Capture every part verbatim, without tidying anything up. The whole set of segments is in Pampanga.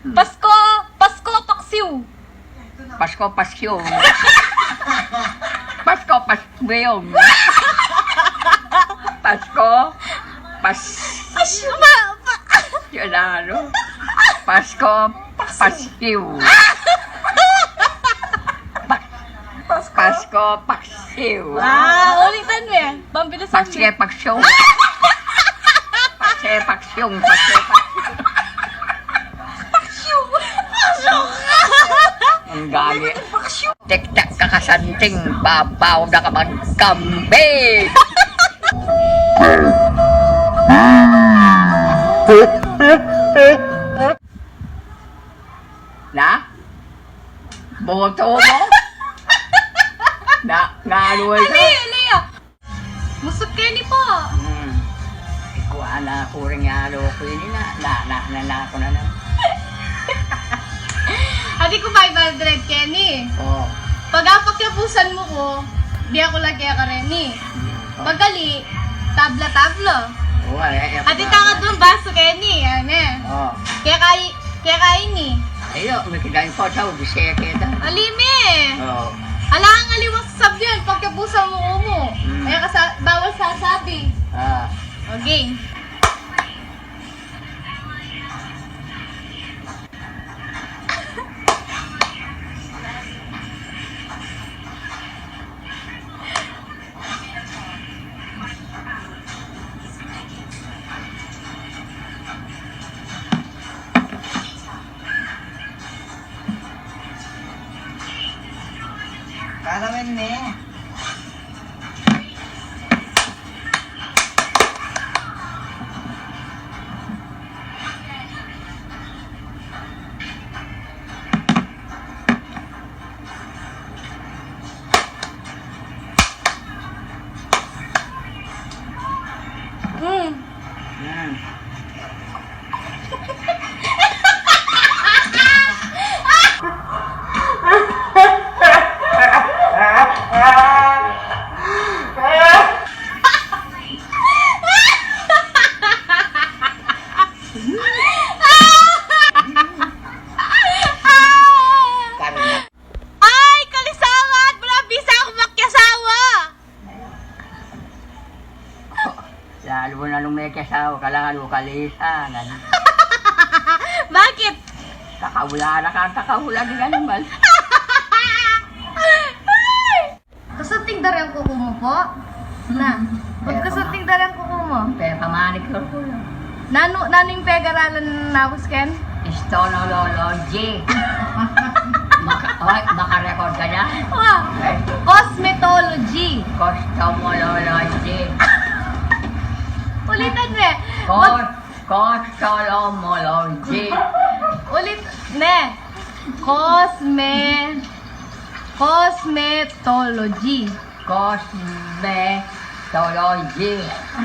Pasko, Pasko, paksiw. Pasko, paksiw. Pasko, paksiw. Pasko, pas- Pasko, pa- Pasko, paskiw. Pasko, paksiw. Ah, ulitan mu. Pambilis. Paske, paksiw. Paske, paksiw. Paske, paksiw. Paksiw. Paksiw. Ang galit. Paksiw. Tiktak ka kasanting, babaw na ka magkambi. Na? Boto mo? Na, ngalo ita? Ali, ali, ah. Musup keni po. Hmm. Ikuan na ku rin ngalo ku ini na, na, na, na, na, ku na na. Adi ku five hundred keni. Oh. Pag apak ya pusan mu ku, di aku lagi ka reni. Hmm. Pag ali, tabla-tabla. Oh, eh, eh, adi ku na tangad dun basu keni, ane. Oh. Kaya kay Kaya ini. Ayo, mi kida ing pota, ubis kaya kita. Alime. Oo. Alang aliwang sasabian, pagkabusa mu umu. Hmm. Kaya kasa, bawal sasabi. Ah. Okay. Karamen ne. Mm. Mm. Ay, kalisawat! Mula bisa aku makiasawa! Lalu na nung makiasawa ka, lalu kalisangan. Bakit? Kakaula na ka, kakaula di ka naman. Kasanting dara ing kuku mu po? Na. Pagkasanting dara ing kuku mu? Pepamanicure ku na. Nanu, nanu ing pegaralan na ku, Ken? Stonology. Maka-, oy, makarecord ka na? Wa. Eh? Cosmetology. Costomology. Ulitan me. Cos-, Costomology. Ulit, ne. Cosme-, cosmetology. Cosmetology.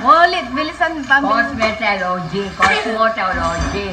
Ulit, bilisan, pambil- Cosmetology. Cosmetology.